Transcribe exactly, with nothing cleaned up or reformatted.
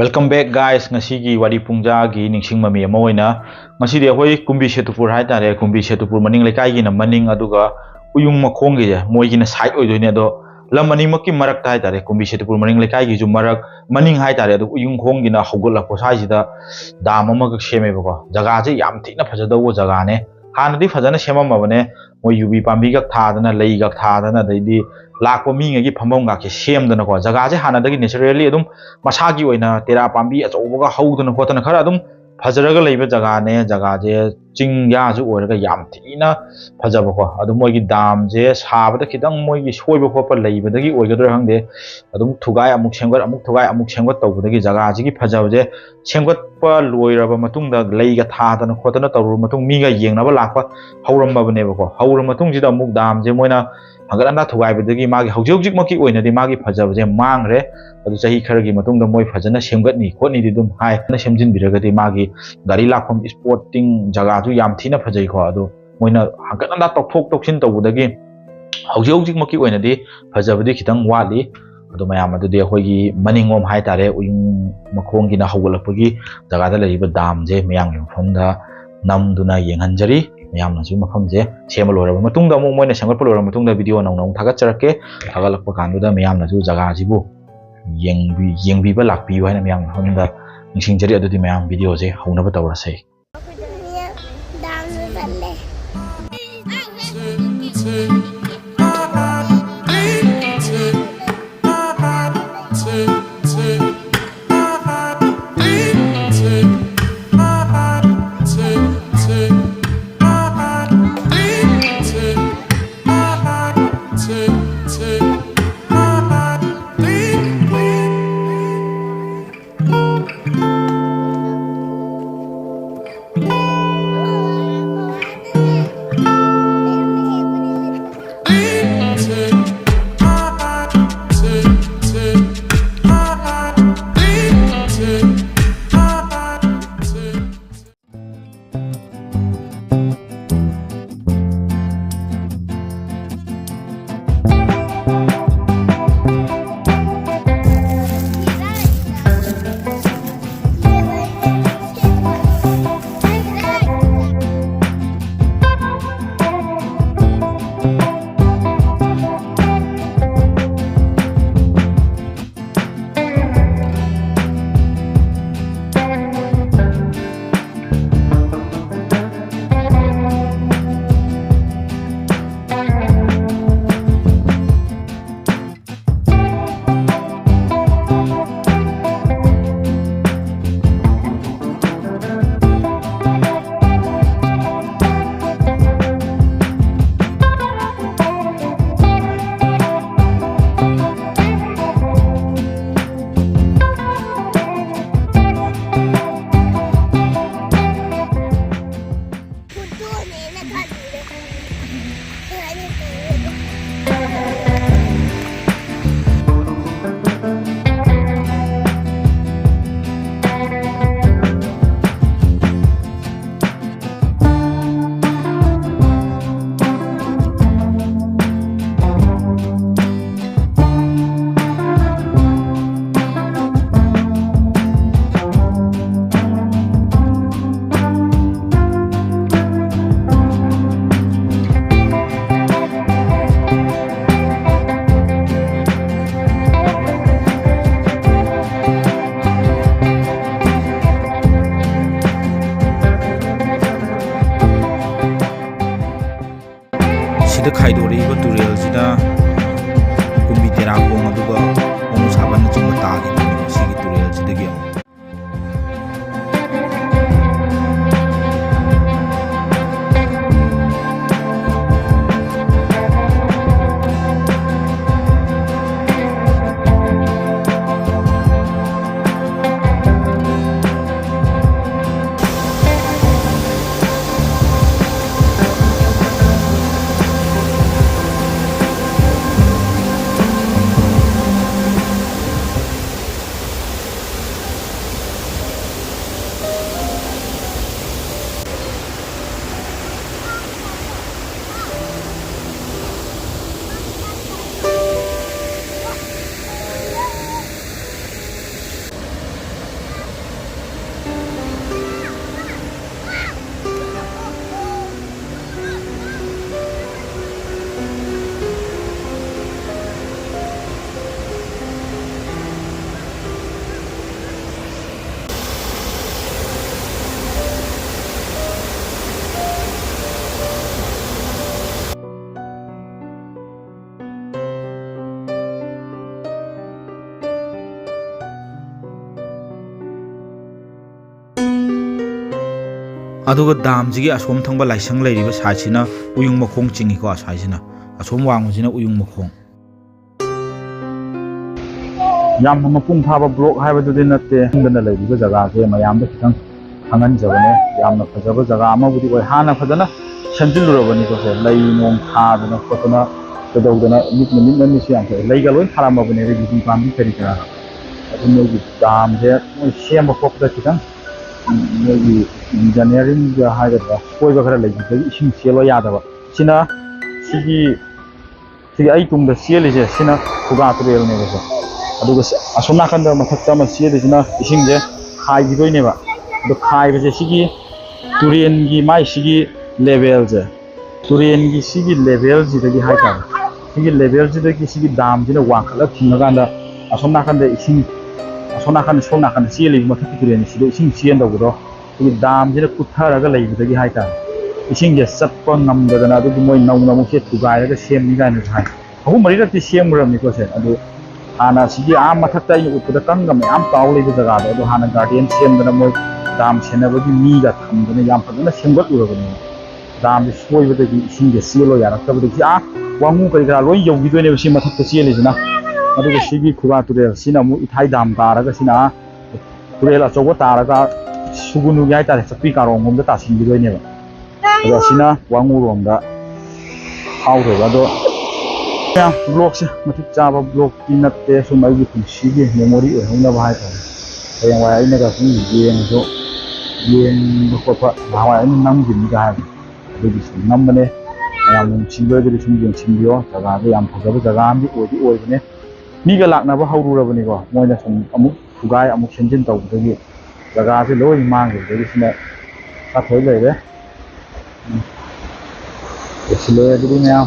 Welcome back, guys. ꯉꯁꯤꯒꯤ ꯋꯥꯔꯤ ꯄꯨꯡꯖꯥꯒꯤ ꯅꯤꯡꯁꯤꯡ ꯃꯃꯤ ꯑꯃ ꯑꯣꯏꯅ, ꯉꯁꯤꯗꯤ ꯑꯩꯈꯣꯏ ꯀꯨꯝꯕꯤ ꯁꯦꯇꯨꯄꯨꯔ ꯍꯥꯏꯇꯥꯔꯦ, ꯀꯨꯝꯕꯤ ꯁꯦꯇꯨꯄꯨꯔ ꯃꯅꯤꯡ ꯂꯩꯀꯥꯏꯒꯤꯅ ꯃꯅꯤꯡ, ꯑꯗꯨꯒ ꯎꯌꯨꯡ ꯃꯈꯣꯡꯒꯤꯁꯦ ꯃꯣꯏꯒꯤꯅ ꯁꯥꯏꯠ ꯑꯣꯏꯗꯣꯏꯅꯦ꯫ ꯑꯗꯣ ꯂꯝ ꯑꯅꯤꯃꯛꯀꯤ ꯃꯔꯛꯇ ꯍꯥꯏꯇꯥꯔꯦ, ꯀꯨꯝꯕꯤ ꯁꯦꯇꯨꯄꯨꯔ ꯃꯅꯤꯡ ꯂꯩꯀꯥꯏꯒꯤꯁꯨ ꯃꯔꯛ, ꯃꯅꯤꯡ ꯍꯥꯏꯇꯥꯔꯦ, ꯑꯗꯣ ꯎꯌꯨꯡ ꯈꯣꯡꯒꯤꯅ ꯍꯧꯒꯠꯂꯛꯄ ꯁ꯭ꯋꯥꯏꯁꯤꯗ ꯗꯥꯝ ꯑꯃꯈꯛ ꯁꯦꯝꯃꯦꯕꯀꯣ꯫ ꯖꯒꯥꯁꯦ ꯌꯥꯝ ꯊꯤꯅ ꯐꯖꯗꯧꯕ ꯖꯒꯥꯅꯦ꯫ ꯍꯥꯟꯅꯗꯤ ꯐꯖꯅ ꯁꯦꯝꯃꯝꯃꯕꯅꯦ, ꯃꯣꯏ ꯌꯨꯕꯤ ꯄꯥꯝꯕꯤꯒ ꯊꯥꯗꯅ, ꯂꯩꯒ ꯊꯥꯗꯅ, ꯑꯗꯩꯗꯤ ꯂꯥꯛꯄ ꯃꯤꯉꯩꯒꯤ ꯐꯝꯐꯝꯒꯁꯦ ꯁꯦꯝꯗꯅꯀꯣ꯫ ꯖꯒꯥꯁꯦ ꯍꯥꯟꯅꯗꯒꯤ naturally ꯑꯗꯨꯝ ꯃꯁꯥꯒꯤ ꯑꯣꯏꯅ ꯇꯦꯔꯥ ꯄꯥꯝꯕꯤ ꯑꯆꯧꯕꯒ ꯍꯧꯗꯅ ꯈꯣꯠꯇꯅ ꯈꯔ ꯑꯗꯨꯝ ꯐꯖꯔꯒ ꯂꯩꯕ ꯖꯒꯥꯅꯦ꯫ ꯖꯒꯥꯁꯦ ꯆꯤꯡꯌꯥꯁꯨ ꯑꯣꯏꯔꯒ ꯌꯥꯝ ꯊꯤꯅ ꯐꯖꯕꯀꯣ꯫ ꯑꯗꯨ ꯃꯣꯏꯒꯤ ꯗꯥꯝꯁꯦ ꯁꯥꯕꯗ ꯈꯤꯇꯪ ꯃꯣꯏꯒꯤ ꯁꯣꯏꯕ ꯈꯣꯠꯄ ꯂꯩꯕꯗꯒꯤ ꯑꯣꯏꯒꯗ꯭ꯔꯥ ꯈꯪꯗꯦ, ꯑꯗꯨꯝ ꯊꯨꯒꯥꯏ ꯑꯃꯨꯛ ꯁꯦꯝꯒꯠ, ꯑꯃꯨꯛ ꯊꯨꯒꯥꯏ ꯑꯃꯨꯛ ꯁꯦꯝꯒꯠ ꯇꯧꯕꯗꯒꯤ ꯖꯒꯥꯁꯤꯒꯤ ꯐꯖꯕꯁꯦ ꯁꯦꯝꯒꯠꯄ ꯂꯣꯏꯔꯕ ꯃꯇꯨꯡꯗ, ꯂꯩꯒ ꯊꯥꯗꯅ ꯈꯣꯠꯇꯅ ꯇꯧꯔꯕ ꯃꯇꯨꯡ, ꯃꯤꯒ ꯌꯦꯡꯅꯕ ꯂꯥꯛꯄ ꯍꯧꯔꯝꯃꯕꯅꯦꯕꯀꯣ꯫ ꯍꯧꯔ ꯃꯇꯨꯡꯁꯤꯗ ꯑꯃꯨꯛ ꯗꯥꯝꯁꯦ ꯃꯣꯏꯅ ꯍꯪꯒꯠ ꯍꯟꯗꯥ ꯊꯨꯒꯥꯏꯕꯗꯒꯤ ꯃꯥꯒꯤ ꯍꯧꯖꯤꯛ ꯍꯧꯖꯤꯛꯃꯛꯀꯤ ꯑꯣꯏꯅꯗꯤ ꯃꯥꯒꯤ ꯐꯖꯕꯁꯦ ꯃꯥꯡꯈ꯭ꯔꯦ꯫ ꯑꯗꯨ ꯆꯍꯤ ꯈꯔꯒꯤ ꯃꯇꯨꯡꯗ ꯃꯣꯏ ꯐꯖꯅ ꯁꯦꯝꯒꯠꯅꯤ ꯈꯣꯠꯅꯤꯗꯤ ꯑꯗꯨꯝ ꯍꯥꯏ꯫ ꯐꯖꯅ ꯁꯦꯝꯖꯤꯟꯕꯤꯔꯒꯗꯤ ꯃꯥꯒꯤ ꯒꯥꯔꯤ ꯂꯥꯛꯐꯝ, sporting ꯖꯒꯥꯁꯨ ꯌꯥꯝ ꯊꯤꯅ ꯐꯖꯩꯀꯣ꯫ ꯑꯗꯨ ꯃꯣꯏꯅ ꯍꯪꯒꯠ ꯍꯟꯗꯥ ꯇꯧꯊꯣꯛ ꯇꯧꯁꯤꯟ ꯇꯧꯕꯗꯒꯤ ꯍꯧꯖꯤꯛ ꯍꯧꯖꯤꯛꯃꯛꯀꯤ ꯑꯣꯏꯅꯗꯤ ꯐꯖꯕꯗꯤ ꯈꯤꯇꯪ ꯋꯥꯠꯂꯤ꯫ ꯑꯗꯣ ꯃꯌꯥꯝ, ꯑꯗꯨꯗꯤ ꯑꯩꯈꯣꯏꯒꯤ ꯃꯅꯤꯡꯂꯣꯝ ꯍꯥꯏꯇꯥꯔꯦ, ꯎꯌꯨꯡ ꯃꯈꯣꯡꯒꯤꯅ ꯍꯧꯒꯠꯂꯛꯄꯒꯤ ꯖꯒꯥꯗ ꯂꯩꯔꯤꯕ ꯗꯥꯝꯁꯦ ꯃꯌꯥꯝꯒꯤ ꯃꯐꯝꯗ ꯅꯝꯗꯨꯅ ꯌꯦꯡꯍꯟꯖꯔꯤ꯫ ꯃꯌꯥꯝꯅꯁꯨ ꯃꯐꯝꯁꯦ ꯁꯦꯝꯕ ꯂꯣꯏꯔꯕ ꯃꯇꯨꯡꯗ, ꯑꯃꯨꯛ ꯃꯣꯏꯅ ꯁꯦꯝꯒꯠꯄ ꯂꯣꯏꯔꯕ ꯃꯇꯨꯡꯗ video ꯅꯧꯅ ꯑꯃꯨꯛ ꯊꯥꯒꯠꯆꯔꯛꯀꯦ꯫ ꯊꯥꯒꯠꯂꯛꯄ ꯀꯥꯟꯗꯨꯗ ꯃꯌꯥꯝꯅꯁꯨ ꯖꯒꯥꯁꯤꯕꯨ ꯌꯦꯡꯕꯤ-, ꯌꯦꯡꯕꯤꯕ ꯂꯥꯛꯄꯤꯌꯨ ꯍꯥꯏꯅ ꯃꯌꯥꯝꯒꯤ ꯃꯐꯝꯗ ꯅꯤꯡꯁꯤꯡꯖꯔꯤ꯫ ꯑꯗꯨꯗꯤ ꯃꯌꯥꯝ, video ꯁꯦ ꯍꯧꯅꯕ ꯇꯧꯔꯁꯦ꯫ ꯗꯥꯝꯁꯨ ꯆꯠꯂꯦ꯫ ꯑꯗꯨꯒ ꯗꯥꯝꯁꯤꯒꯤ ꯑꯁꯣꯝ ꯊꯪꯕ ꯂꯥꯏꯁꯪ ꯂꯩꯔꯤꯕ ꯁꯥꯏꯠꯁꯤꯅ ꯎꯌꯨꯡ ꯃꯈꯣꯡ ꯆꯤꯡꯉꯤꯀꯣ, ꯑꯁꯥꯏꯁꯤꯅ, ꯑꯁꯣꯝ ꯋꯥꯡꯃꯁꯤꯅ ꯎꯌꯨꯡ ꯃꯈꯣꯡ꯫ ꯌꯥꯝꯅ ꯃꯄꯨꯡ ꯐꯥꯕ ꯕ꯭ꯂꯣꯛ ꯍꯥꯏꯕꯗꯨꯗꯤ ꯅꯠꯇꯦ꯫ ꯌꯨꯝꯗꯅ ꯂꯩꯔꯤꯕ ꯖꯒꯥꯁꯦ ꯃꯌꯥꯝꯗ ꯈꯤꯇꯪ ꯈꯪꯍꯟꯖꯕꯅꯦ꯫ ꯌꯥꯝꯅ ꯐꯖꯕ ꯖꯒꯥ ꯑꯃꯕꯨꯗꯤ ꯑꯣꯏ꯫ ꯍꯥꯟꯅ ꯐꯖꯅ ꯁꯦꯝꯖꯤꯜꯂꯨꯔꯕꯅꯤꯀꯣ ꯁꯦ꯫ ꯂꯩ ꯅꯣꯡ ꯊꯥꯗꯅ ꯈꯣꯠꯇꯅ ꯀꯩꯗꯧꯗꯅ ꯃꯤꯠꯅ ꯃꯤꯠꯅ ꯃꯤꯠꯁꯨ ꯌꯥꯝ ꯊꯣꯛꯑꯦ꯫ ꯂꯩꯒ ꯂꯣꯏ ꯊꯥꯔꯝꯃꯕꯅꯦ ꯌꯨꯕꯤ ꯄꯥꯝꯕꯤ ꯀꯔꯤ ꯀꯔꯥ꯫ ꯑꯗꯨ ꯃꯣꯏꯒꯤ ꯗꯥꯝꯁꯦ ꯃꯣꯏ ꯁꯦꯝꯕ ꯈꯣꯠꯄꯗ ꯈꯤꯇꯪ, ꯎꯝ, ꯃꯣꯏꯒꯤ ꯏꯟꯖꯤꯅꯤꯌꯥꯔꯤꯡꯒ ꯍꯥꯏꯒꯗ꯭ꯔꯥ, ꯁꯣꯏꯕ ꯈꯔ ꯂꯩꯈꯤꯕꯗꯒꯤ ꯏꯁꯤꯡ ꯆꯦꯜꯂꯣ ꯌꯥꯗꯕ꯫ ꯁꯤꯅ ꯁꯤꯒꯤ ꯁꯤꯒꯤ ꯑꯩ ꯇꯨꯡꯗ ꯆꯦꯜꯂꯤꯁꯦ ꯁꯤꯅ ꯈꯨꯒꯥ ꯇꯨꯔꯦꯜꯅꯦꯕꯁꯦ꯫ ꯑꯗꯨꯒ ꯁ-, ꯑꯁꯣꯝ ꯅꯥꯀꯟꯗ ꯃꯊꯛꯇ ꯑꯃ ꯆꯦꯜꯂꯤꯁꯤꯅ ꯏꯁꯤꯡꯁꯦ ꯈꯥꯏꯈꯤꯗꯣꯏꯅꯦꯕ꯫ ꯑꯗꯣ ꯈꯥꯏꯕꯁꯦ ꯁꯤꯒꯤ ꯇꯨꯔꯦꯟꯒꯤ ꯃꯥꯏ ꯁꯤꯒꯤ ꯂꯦꯚꯦꯜꯁꯦ, ꯇꯨꯔꯦꯟꯒꯤ ꯁꯤꯒꯤ ꯂꯦꯚꯦꯜꯁꯤꯗꯒꯤ ꯍꯥꯏꯇꯥꯔꯦ, ꯁꯤꯒꯤ ꯂꯦꯚꯦꯜꯁꯤꯗꯒꯤ ꯁꯤꯒꯤ ꯗꯥꯝꯁꯤꯅ ꯋꯥꯡꯈꯠꯂ ꯊꯤꯡꯉꯀꯥꯟꯗ ꯑꯁꯣꯝ ꯅꯥꯀꯟꯗ ꯏꯁꯤꯡ, ꯑꯁꯣꯝ ꯅꯥꯀꯟꯗ, ꯁꯣꯝ ꯅꯥꯀꯟꯗ ꯆꯦꯜꯂꯤꯕ ꯃꯊꯛꯀꯤ ꯇꯨꯔꯦꯟꯁꯤꯗ ꯏꯁꯤꯡ ꯆꯦꯟꯗꯧꯕꯗꯣ ꯑꯩꯈꯣꯏꯒꯤ ꯗꯥꯝꯁꯤꯅ ꯀꯨꯠꯊꯔꯒ ꯂꯩꯕꯗꯒꯤ ꯍꯥꯏꯇꯥꯔꯦ, ꯏꯁꯤꯡꯁꯦ ꯆꯠꯄ ꯉꯝꯗꯗꯅ ꯑꯗꯨꯒꯤ ꯃꯣꯏ ꯅꯧꯅ ꯑꯃꯨꯛꯁꯦ ꯊꯨꯒꯥꯏꯔꯒ ꯁꯦꯝꯅꯤ ꯀꯥꯏꯅꯁꯨ ꯍꯥꯏ꯫ ꯑꯍꯨꯝ ꯃꯔꯤꯔꯛꯇꯤ ꯁꯦꯝꯈ꯭ꯔꯕꯅꯤꯀꯣ ꯁꯦ꯫ ꯑꯗꯨ ꯍꯥꯟꯅ ꯁꯤꯒꯤ ꯑꯥ ꯃꯊꯛꯇ ꯑꯩꯅ ꯎꯠꯄꯗ ꯀꯪꯒ ꯃꯌꯥꯝ ꯇꯥꯎ ꯂꯩꯕ ꯖꯒꯥꯗꯣ, ꯑꯗꯨ ꯍꯥꯟꯅ ꯒꯥꯔꯗꯦꯟ ꯁꯦꯝꯗꯅ ꯃꯣꯏ ꯗꯥꯝ ꯁꯦꯟꯅꯕꯒꯤ ꯃꯤꯒ ꯊꯝꯗꯅ ꯌꯥꯝ ꯐꯖꯅ ꯁꯦꯝꯒꯠꯂꯨꯔꯕꯅꯦꯕ꯫ ꯗꯥꯝꯁꯦ ꯁꯣꯏꯕꯗꯒꯤ ꯏꯁꯤꯡꯁꯦ ꯆꯦꯜꯂꯣ ꯌꯥꯔꯛꯇꯕꯗꯒꯤ ꯑꯥ ꯋꯥꯉꯨ ꯀꯔꯤ ꯀꯔꯥ ꯂꯣꯏ ꯌꯧꯈꯤꯗꯣꯏꯅꯦꯕ ꯁꯤ ꯃꯊꯛꯇ ꯆꯦꯜꯂꯤꯁꯤꯅ꯫ ꯑꯗꯨꯒ ꯁꯤꯒꯤ ꯈꯨꯒꯥ ꯇꯨꯔꯦꯜ ꯁꯤꯅ ꯑꯃꯨꯛ ꯏꯊꯥꯏ ꯗꯥꯝ ꯇꯥꯔꯒ ꯁꯤꯅ ꯇꯨꯔꯦꯜ ꯑꯆꯧꯕ ꯇꯥꯔꯒ ꯁꯨꯒꯨꯅꯨꯒꯤ ꯍꯥꯏꯇꯥꯔꯦ, ꯆꯥꯛꯄꯤ ꯀꯥꯔꯣꯡ ꯂꯣꯝꯗ ꯇꯥꯁꯤꯟꯈꯤꯗꯣꯏꯅꯦꯕ꯫ ꯑꯗꯣ ꯑꯁꯤꯅ ꯋꯥꯉꯨꯔꯣꯝꯗ ꯐꯥꯎꯗꯣꯏꯕ꯫ ꯑꯗꯣ ꯃꯌꯥꯝ, ꯕ꯭ꯂꯣꯛꯁꯦ ꯃꯇꯤꯛ ꯆꯥꯕ ꯕ꯭ꯂꯣꯛꯇꯤ ꯅꯠꯇꯦ, ꯁꯨꯝ ꯑꯩꯒꯤ ꯄꯨꯟꯁꯤꯒꯤ ꯃꯦꯃꯣꯔꯤ ꯑꯣꯏꯍꯧꯅꯕ ꯍꯥꯏꯇꯥꯔꯦ꯫ ꯍꯌꯦꯡꯋꯥꯏ ꯑꯩꯅꯒ ꯁꯨꯝ ꯌꯦꯡꯉꯁꯨ, ꯌꯦꯡꯕ ꯈꯣꯠꯄ ꯅꯍꯥꯟꯋꯥꯏ ꯑꯩꯅ ꯅꯝꯈꯤꯕꯅꯤꯒ ꯍꯥꯏꯕꯗꯣ, ꯑꯗꯨꯒꯤ ꯁꯨꯝ ꯅꯝꯕꯅꯦ꯫ ꯃꯌꯥꯝꯅ ꯅꯨꯡꯁꯤꯕꯤꯔꯒꯗꯤ ꯁꯨꯝ ꯌꯦꯡꯁꯤꯟꯕꯤꯌꯣ꯫ ꯖꯒꯥꯗꯣ ꯌꯥꯝ ꯐꯖꯕ ꯖꯒꯥ ꯑꯃꯗꯤ ꯑꯣꯏꯗꯤ ꯑꯣꯏꯕꯅꯦ꯫ ꯃꯤꯒ ꯂꯥꯛꯅꯕ ꯍꯧꯔꯨꯔꯕꯅꯤꯀꯣ, ꯃꯣꯏꯅ ꯁꯨꯝ ꯑꯃꯨꯛ ꯊꯨꯒꯥꯏ ꯑꯃꯨꯛ ꯁꯦꯝꯖꯤꯟ ꯇꯧꯕꯗꯒꯤ ꯖꯒꯥꯁꯦ ꯂꯣꯏ ꯃꯥꯡꯈꯤꯕꯗꯒꯤ ꯁꯤꯅ ꯁꯥꯊꯣꯏ ꯂꯩꯔꯦ꯫ ꯎꯝ꯫ ꯂꯣꯏꯁꯤꯜꯂꯦ ꯑꯗꯨꯗꯤ ꯃꯌꯥꯝ꯫